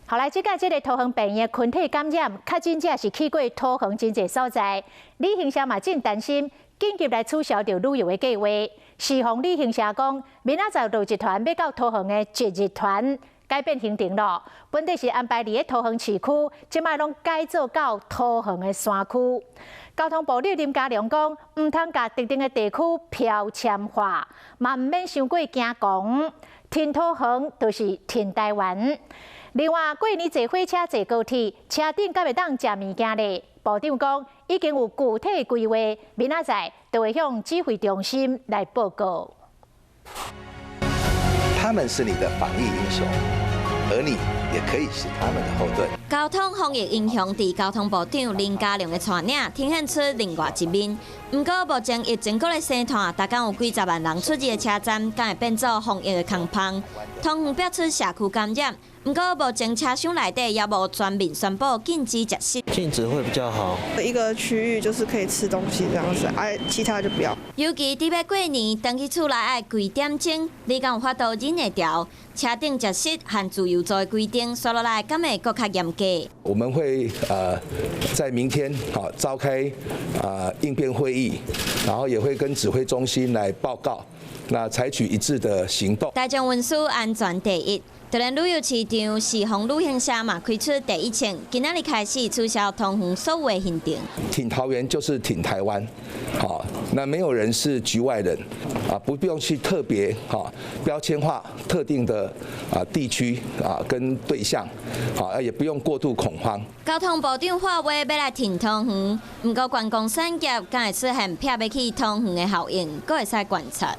好來，這個這个桃園病院群體感染，確診者是去過桃園真濟所在，旅行社嘛真擔心，緊急來取消著旅遊的計劃。時鴻旅行社講，明仔載就一團欲到桃園的一日團改變行程咯。本底是安排佇咧桃園市區，這擺攏改做到桃園的山區。交通部長林佳龍講，毋通共特定的地區標籤化，嘛毋免傷過驚狂，挺桃園就是挺台灣。另外，過年坐火車、坐高鐵，車頂敢會當食物件咧？部長講已經有具體規劃，明仔載就會向指揮中心來報告。他們是你的防疫英雄，而你也可以是他們的後盾。交通防疫英雄佇交通部長林佳龍的帶領，呈現出另外一面。毋過目前疫情閣咧生湠，逐工有幾十萬人出入的車站，敢會變做防疫的空縫？桃園爆出社區感染，毋過目前車廂內底猶無全面宣布禁止食食。禁止會比較好。一個區域就是可以吃東西這樣子，哎，其他就不要。尤其佇欲過年，轉去厝內愛幾點鐘，你敢有法度忍會牢？車頂食食限自由座的規定，煞落來敢會閣較嚴格？我們會在明天好召開應變會議，然後也會跟指揮中心來報告，那採取一致的行動。大眾運輸安全第一，就連旅遊市場時鴻旅行社嘛開出第一槍，今仔日開始取消桃園所有的行程。挺桃園就是挺台灣，好，那沒有人是局外人，啊，不用去特別哈標籤化特定的啊地區啊跟對象，好，也不用過度恐慌。交通部長喊話欲來挺桃園，毋過觀光產業敢會出現避欲去桃園的效應，閣會使觀察。